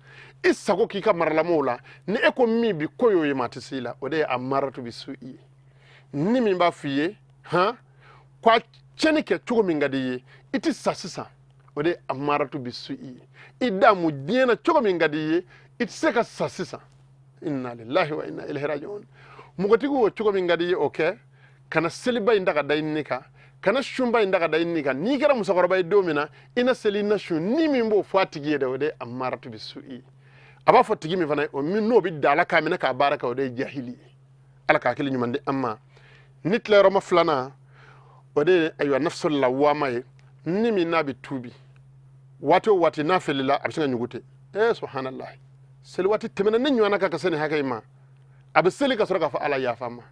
i sago k'i ka maralamɔw la, ni e ko min bi ko y'o ye, maa tɛ s'i la, o de ye amaratu bi su'i ye. Ni min b'a f'i ye han ko a tiɲɛni kɛ cogo min ka di i ye, i tɛ sa sisan, o de ye amaratu bi su'i ye. I damu diɲɛ na cogo min ka di i ye, i tɛ se ka sa sisan. Inna lillahi wa inna ilaihi rajiun. Mɔgɔtigi, o cogo min ka di i ye, o kɛ. Kana seliba in ta ka da i ni kan, kana sunba in ta ka da i ni kan. N'i kɛra musokɔrɔba ye don min na, i na seli, i na sun. Ni min b'o fɔ a tigi ye dɛ, o de ye amaratu bi su'i. A b'a fɔ tigi min fana ye, o min n'o bɛ da la k'a minɛ k'a baara kɛ, o de ye jahili ye. Ala ka hakili ɲuman di an ma. Ni tilayɔrɔma filanan, o de ye ayiwa nafsul lawama ye. Ni min n'a bɛ tuubi waati o waati, n'a filila, a bɛ se ka ɲugu ten. Ee subhanallah, seli waati tɛmɛna ne ɲɔgɔnna ka se nin hakɛ in ma. A bɛ seli ka sɔrɔ k'a fɔ Ala yafa n ma.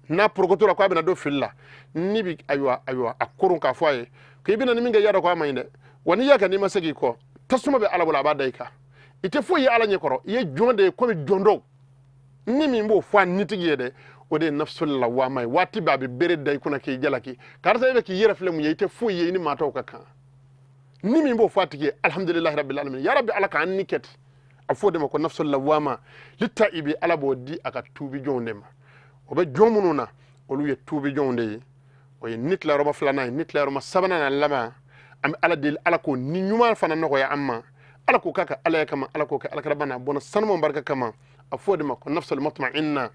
N'a porokotora ko a bɛna don fili la, ni bi ayiwa a koron k'a fɔ a ye ko i bɛna ni min kɛ, i y'a dɔn ko a man ɲi dɛ. Wa n'i y'a kɛ, n'i ma segin i kɔ, tasuma bɛ Ala bolo, a b'a da i kan. I tɛ foyi ye Ala ɲɛkɔrɔ, i ye jɔn de ye komi jɔn dɔw. Ni min b'o fɔ a nitigi ye dɛ, o de ye nafsul lawama ye. Waati bɛɛ a bɛ bere da i kunna k'i jalaki, karisa, e bɛ k'i yɛrɛ filɛ mun ye? I tɛ foyi ye, i ni maa tɔw ka kan. Ni min b'o fɔ a tigi ye, alhamdulilahi rabbil alamin, ya rabbi, Ala k'an ni kɛ ten. A fɔ o de ma ko nafsul lawama litaibi. Ala b'o di a ka tuubi jɔnw de ma. O bɛ jɔn minnu na, olu ye tuubi jɔnw de ye. O ye ni tilayɔrɔma filanan ye. Ni tilayɔrɔma sabanan na laban, an bɛ Ala deli, Ala k'o ni ɲuman fana nɔgɔya an ma. Ala k'o k'a ka Alaya kama, Ala k'o kɛ alakiraba n'a bɔnna sanuman barika kama. A fɔ o de ma ko nafsul mutma'inna,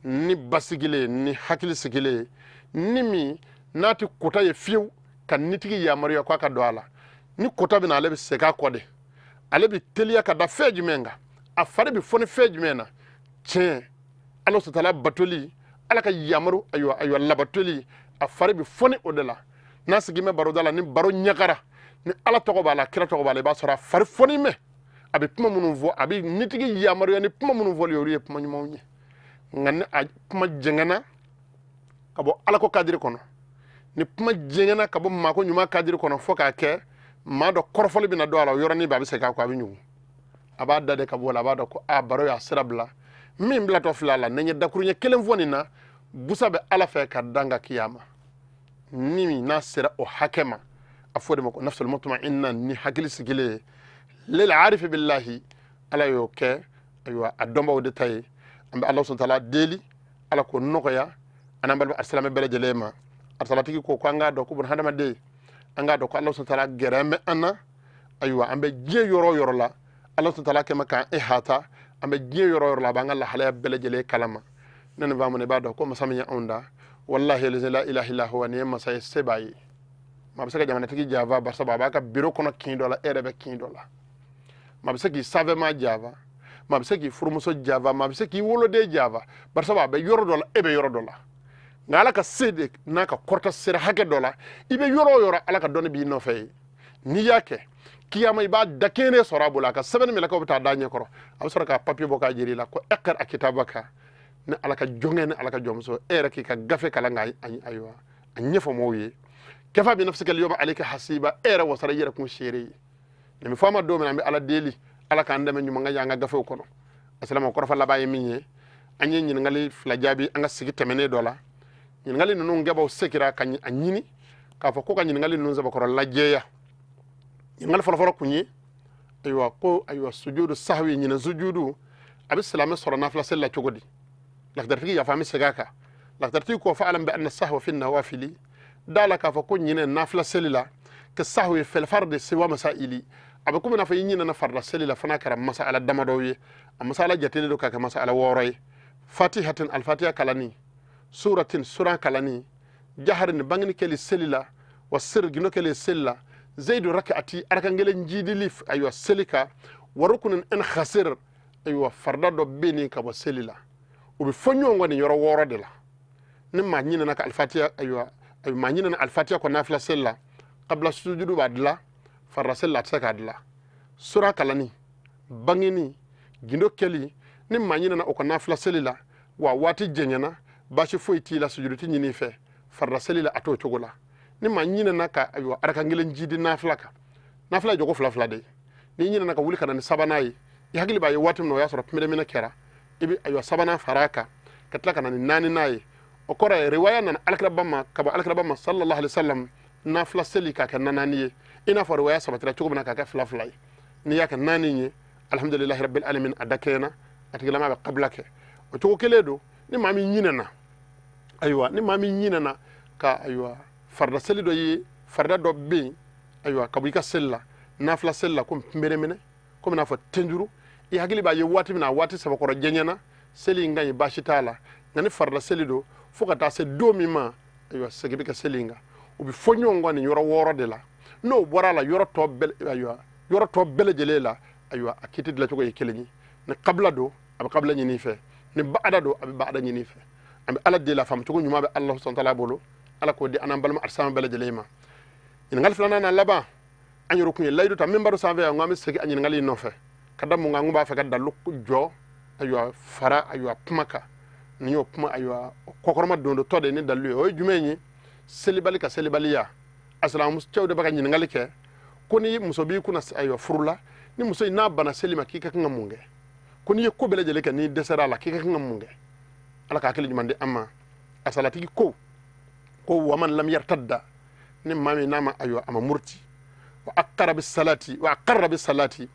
ni basigilen, ni hakili sigilen. Ni min n'a tɛ kota ye fiyewu ka nitigi yamaruya k'a ka don a la, ni kota bɛ na, ale bɛ segin a kɔ de. Ale bɛ teliya ka da fɛn jumɛn kan? A fari bɛ foni fɛn jumɛn na? Tiɲɛ, Ala sutala batoli, Ala ka yamaru ayiwa labatoli, a fari bɛ foni o de la. N'a sigi bɛ baroda la, ni baro ɲagara, ni Ala tɔgɔ b'a la, kira tɔgɔ b'a la, i b'a sɔrɔ a fari foni mɛ. A bɛ kuma minnu fɔ, a bɛ nitigi yamaruya ni kuma minnu fɔli ye, olu ye kuma ɲumanw ye. Nka ni a kuma jɛngɛnna ka bɔ Ala ko kadiri kɔnɔ, ni kuma jɛngɛnna ka bɔ maako ɲuman kadiri kɔnɔ, fo k'a kɛ maa dɔ kɔrɔfɔli bɛna don a la, o yɔrɔnin bɛɛ a bɛ segin a kɔ, a bɛ ɲugun, a b'a da de ka bɔ o la. A b'a dɔn ko a baro y'a sira bila min bilatɔ filɛ a la. Ni n ye dakuruɲɛ kelen fɔ nin na, busa bɛ Ala fɛ ka dan ka kiyama. Ni min n'a sera o hakɛ ma, a fɔ o de ma ko nafsul mutma'inna, ni hakili sigilen ye. Lil arifi billahi, Ala y'o kɛ ayiwa a dɔnbaw de ta ye. An bɛ Ala subhanahu wa ta'ala deli, Ala k'o nɔgɔya an n'an balima alisilamɛ bɛɛ lajɛlen ma. Arisalatigi ko ko an k'a dɔn ko buna hadamaden, an k'a dɔn ko Ala subhanahu wa ta'ala gɛrɛ bɛ an na. Ayiwa, an bɛ diɲɛ yɔrɔ o yɔrɔ la, Ala subhanahu wa ta'ala kɛmɛ k'an e hata. An bɛ diɲɛ yɔrɔ o yɔrɔ la, a b'an ka lahalaya bɛɛ lajɛlen kalama. Ne nin faamu, i b'a dɔn ko masa min ye anw da, wallahi la ilaha illa huwa, nin ye masa ye, se b'a ye. Maa bɛ se ka jamanatigi janfa, barisa a b'a ka biro kɔnɔ kin dɔ la, e yɛrɛ bɛ kin dɔ la. Maa bɛ se k'i sanfɛmaa janfa, maa bɛ se k'i furumuso janfa, maa bɛ se k'i woloden janfa, barisa a bɛ yɔrɔ dɔ la, e bɛ yɔrɔ dɔ la. Nka Ala ka se de n'a ka kɔrɔta sera hakɛ dɔ la, i bɛ yɔrɔ o yɔrɔ, Ala ka dɔnni b'i nɔfɛ ye. N'i y'a kɛ kiyama, i b'a da kelen sɔrɔ a bolo. A ka sɛbɛnni mɛlɛkɛw bɛ taa da ɲɛkɔrɔ, a bɛ sɔrɔ ka papiye bɔ k'a jira i la ko iqra kitabaka. Ni Ala ka jɔnkɛ ni Ala ka jɔnmuso, e yɛrɛ k'i ka gafe kalan k'a ayiwa a ɲɛfɔ mɔgɔw ye. Kafa bi nafsika al-yawma alayka hasiba, e yɛrɛ wasara i yɛrɛ kun seere ye. Nin bɛ fɔ an ma don min na, an bɛ Ala deli, Ala k'an dɛmɛ ɲuman ka y'an ka gafew kɔnɔ. Asalama kɔrɔfɔ laban ye min ye, an ye ɲininkali fila jaabi an ka sigi tɛmɛnen dɔ la. Ɲininkali ninnu kɛbaw segira ka a ɲini k'a fɔ ko ka ɲininkali ninnu sɛbɛkɔrɔ lajɛya. Ɲininkali fɔlɔfɔlɔ kun ye ayiwa ko ayiwa sujudu sahwi, ɲinɛ sujudu, a bɛ silamɛ sɔrɔ nafila seli la cogo di? Lakitaritigi yafa, an bɛ segin a kan. Lakitaritigi ko fa'alam bi anna sahwa fi nawafili, da la k'a fɔ ko ɲinɛ nafila seli la ka sahwi fil fardi siwa masaili, a bɛ komi n'a fɔ i ɲinɛna farida seli la, fana kɛra masala damadɔw ye. A masala jatelen don ka kɛ masala 6 ye: fatihatin, alfatiha kalani, suratin, suran kalani, jaharin, bangini kɛli seli la, wa sir, gindo kɛli seli la, zaidu rak'ati, arakan kelen jidili ayiwa seli kan, wa rukunin in khasir, ayiwa farida dɔ bɛ nin ka bɔ seli la. U bɛ fɔ ɲɔgɔn kɔ nin yɔrɔ 6 de la. Ni maa ɲinɛna ka alifatiya, ayiwa maa ɲinɛna alifatiya kɔ nafila seli la, kabila sujudu b'a dilan, farida seli la a tɛ se k'a dilan. Sura kalanni, bangini, gindo kɛli, ni maa ɲinɛna o kɔ nafila seli la, wa waati jɛɲɛna, baasi foyi t'i la, sujudu tɛ ɲini i fɛ. Farida seli la a t'o cogo la. Ni maa ɲinɛna ka ayiwa arakan kelen jidi nafila kan, nafila ye jɔgo fila fila de ye, n'i ɲinɛna ka wuli ka na ni sabanan ye, i hakili b'a ye waati min na, o y'a sɔrɔ pinɛminɛ kɛra. I bɛ ayiwa sabanan fara a kan ka tila ka na ni naaninan ye. O kɔrɔ ye, riwaya nana alakiraba ma, ka bɔ alakiraba ma sallallahu alaihi wasallam, nafila seli k'a kɛ naani ye, i n'a fɔ riwaya sabatira cogo min na k'a kɛ fila fila ye. N'i y'a kɛ naani ye, alhamdulilahi rabbil alamin, a dakɛɲɛna, a tigilama bɛ kabila kɛ. O cogo kelen don, ni maa min ɲinɛna, ayiwa, ni maa min ɲinɛna ka ayiwa farida seli dɔ ye, farida dɔ bɛ yen, ayiwa, ka bɔ i ka seli la, nafila seli la, komi pinbere minɛ, komi n'a fɔ tenjuru, i hakili b'a ye waati min na, a waati sabakɔrɔ jɛɲɛna, seli in ka ɲi, baasi t'a la. Nka ni farida seli don, fo ka taa se don min ma, ayiwa, segin bɛ kɛ seli in kan. U bɛ fɔ ɲɔgɔn kɔ nin yɔrɔ wɔɔrɔ de la. N'o bɔra a la, yɔrɔ tɔ bɛɛ, ayiwa, yɔrɔ tɔ bɛɛ lajɛlen la, ayiwa, a kiti dilancogo ye kelen ye. Ni kabila don, a bɛ kabila ɲini i fɛ. Ni baada don, a bɛ baada ɲini i fɛ. An bɛ Ala deli, a faamucogo ɲuman bɛ Ala subhanahu wa ta'ala bolo, Ala k'o di an n'an balima alisilamɛ bɛɛ lajɛlen ma. Ɲininkali filanan n'a laban, an yɛrɛ kun ye layidu ta minbaru sanfɛ yan ko an bɛ segin a ɲininkali in nɔfɛ. Ka da mun kan? An kun b'a fɛ ka dalu jɔ, ayiwa, fara, ayiwa, kuma kan. Nin y'o kuma, ayiwa, kɔkɔrɔma dondotɔ de ye ni dalu ye. O ye jumɛn ye? Selibali ka selibaliya. Asilamɛcɛw de bɛ ka ɲininkali kɛ ko ni muso b'i kunna, ayiwa, furu la, ni muso in n'a banna seli ma, k'i ka kan ka mun kɛ? Ko n'i ye ko bɛɛ lajɛlen kɛ, n'i dɛsɛra a la, k'i ka kan ka mun kɛ? Ala ka hakili ɲuman di an ma. A salatigi ko waman lam yartadda, ni maa min n'a ma, ayiwa, a ma muruti, wa aqarra bi salati, wa aqarra bi salati,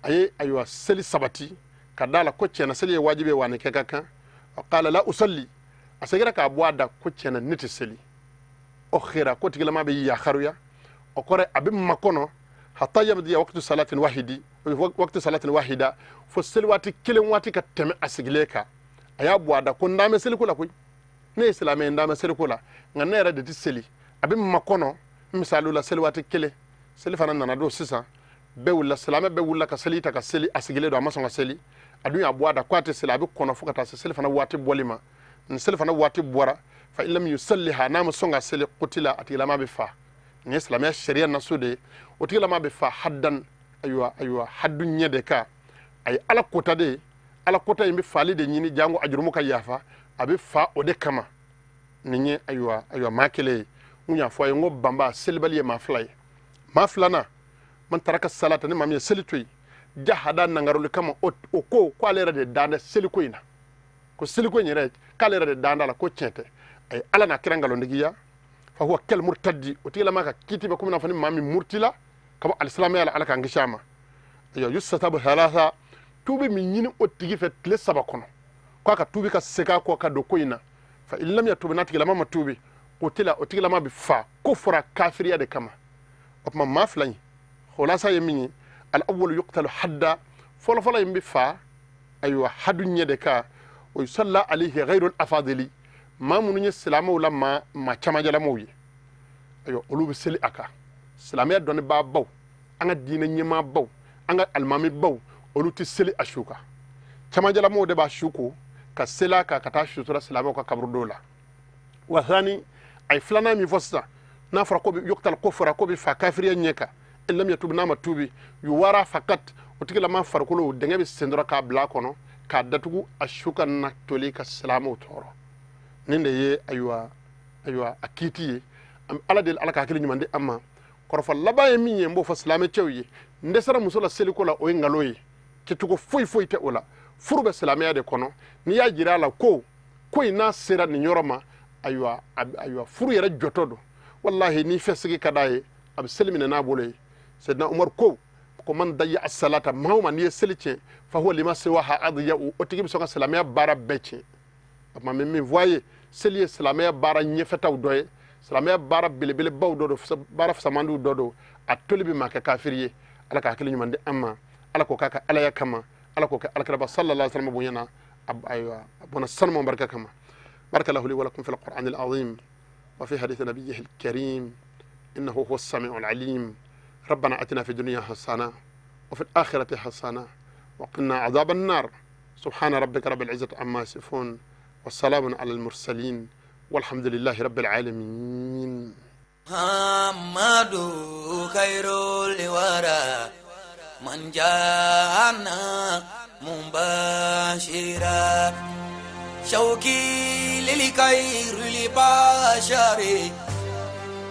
a ye, ayiwa, seli sabati ka da la ko tiɲɛna seli ye wajibi ye, wa nin kɛ ka kan, wa qala la usalli, a segira k'a bɔ a da ko tiɲɛna ne tɛ seli, o khira, ko tigilama bɛ yakaruya. O kɔrɔ, a bɛ makɔnɔ hatta yamdiya waqtu salatin wahidi, waqtu salatin wahida, fo seli waati kelen waati ka tɛmɛ a sigilen kan. A y'a bɔ a da ko n dalen bɛ seliko la koyi, ne ye silamɛ ye, n dalen bɛ seliko la, nka ne yɛrɛ de tɛ seli. A bɛ makɔnɔ. Misali la, seli waati kelen, seli fana nana don sisan, bɛɛ wulila, silamɛ bɛɛ wulila ka seli ta ka seli, a sigilen don, a ma sɔn ka seli. A dun y'a bɔ a da ko a tɛ seli. A bɛ kɔnɔ fo ka taa se seli fana waati bɔli ma. Ni seli fana waati bɔra, fa in lam yusalliha, n'a ma sɔn ka seli, qutila, a tigilama bɛ fa. Nin ye silamɛya sariya naso de ye. O tigilama bɛ fa haddan, ayiwa, haddu ɲɛ de kan. A ye Ala kota de ye. Ala kota in bɛ faali de ɲini, jango a jurumu ka yafa. A bɛ fa o de kama. Nin ye, ayiwa, maa kelen ye. N y'a fɔ a ye n ko banba selibali ye maa fila ye. Maa filanan, man taraka salata, ni maa min ye seli to yen jahada, nangaroli kama, o ko k'ale yɛrɛ de dan tɛ seliko in na, ko seliko in yɛrɛ, k'ale yɛrɛ de dan t'a la, ko tiɲɛ tɛ, a ye Ala n'a kira nkalontigiya, fa huwa kal murtadi, o tigilama ka kiti bɛ komi n'a fɔ ni maa min murutila ka bɔ alisilamɛya la, Ala k'an kisi a ma. Ayiwa, yustatabu thalatha, tuubi min ɲini o tigi fɛ tile 3 kɔnɔ, k'a ka tuubi ka segin a kɔ ka don ko in na. Fa in lam yatubi, n'a tigilama ma tuubi, qutila, o tigilama bɛ fa ko fɔra kafiriya de kama. O tuma maa fila in khulasa ye min ye, al awwalu yuqtalu hadda, fɔlɔfɔlɔ in bɛ fa, ayiwa, hadu ɲɛ de kan, wa yusalla alayhi ghayru afadili, maa minnu ye silamɛw la maa camanjɛlamaw ye, ayiwa, olu bɛ seli a kan. Silamɛya dɔnnibaabaw, an ka diinɛ ɲɛmaabaw, an ka alimamibaw, olu tɛ seli a su kan. Camanjɛlamaw de b'a su ko ka seli a kan ka taa sutura silamɛw ka kaburudo la. Wa thani, a ye filanan min fɔ sisan, n'a fɔra ko yuqtal, ko fɔra ko bɛ fa kafiriya ɲɛ kan, in lam yatub, n'a ma tuubi, yuwara fakat, o tigilama farikolo dingɛ bɛ sen dɔrɔn k'a bila a kɔnɔ k'a datugu, a su ka na toli ka silamɛw tɔɔrɔ. Nin de ye, ayiwa, a kiiti ye. An bɛ Ala deli, Ala ka hakili ɲuman di an ma. Kɔrɔfɔ laban ye min ye, n b'o fɔ silamɛcɛw ye: n dɛsɛra muso la seliko la, o ye nkalon ye, kɛcogo foyi foyi tɛ o la. Furu bɛ silamɛya de kɔnɔ. N'i y'a jira a la ko in n'a sera nin yɔrɔ ma, ayiwa, furu yɛrɛ jɔtɔ don. Walahi, n'i fɛ sigi ka d'a ye, a bɛ seli minɛ n'a bolo ye. Sedina Umaru ko man dayya asalata, maa o maa n'i ye seli tiɲɛ, fa huwa lima siwaha adiya, o tigi bɛ sɔn ka silamɛya baara bɛɛ tiɲɛ. O tuma min fɔ a ye, seli ye silamɛya baara ɲɛfɛtaw dɔ ye, silamɛya baara belebelebaw dɔ don, baara fisamandiw dɔ don. A toli bɛ maa kɛ kafiri ye. Ala ka hakili ɲuman di an ma. Ala k'o k'a ka alaya kama. Ala k'o kɛ alakiraba sallallahu alaihi wasallam bonya na, ayiwa, a bɔnna sanu barika kama. Barakallahu li wa lakum fil qur'anil azim wa fi hadith nabiyyihi al-karim, innahu huwa as-sami'ul alim. ربنا اتنا في الدنيا حسنه وفي الاخره حسنه وقنا عذاب النار. سبحان ربك رب العزه عما يصفون والسلام على المرسلين والحمد لله رب العالمين. محمد خير الورى من جاءنا مبشرا شوقي للخير البشر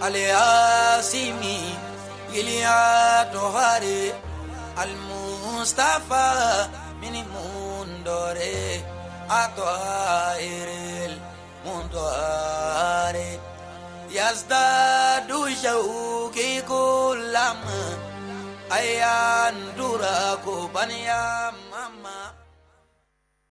الياسمي الأطهر المصطفى من مندوري. الطاهر المطهر يزداد شوقي كلما أيان دراكوبا يا ماما.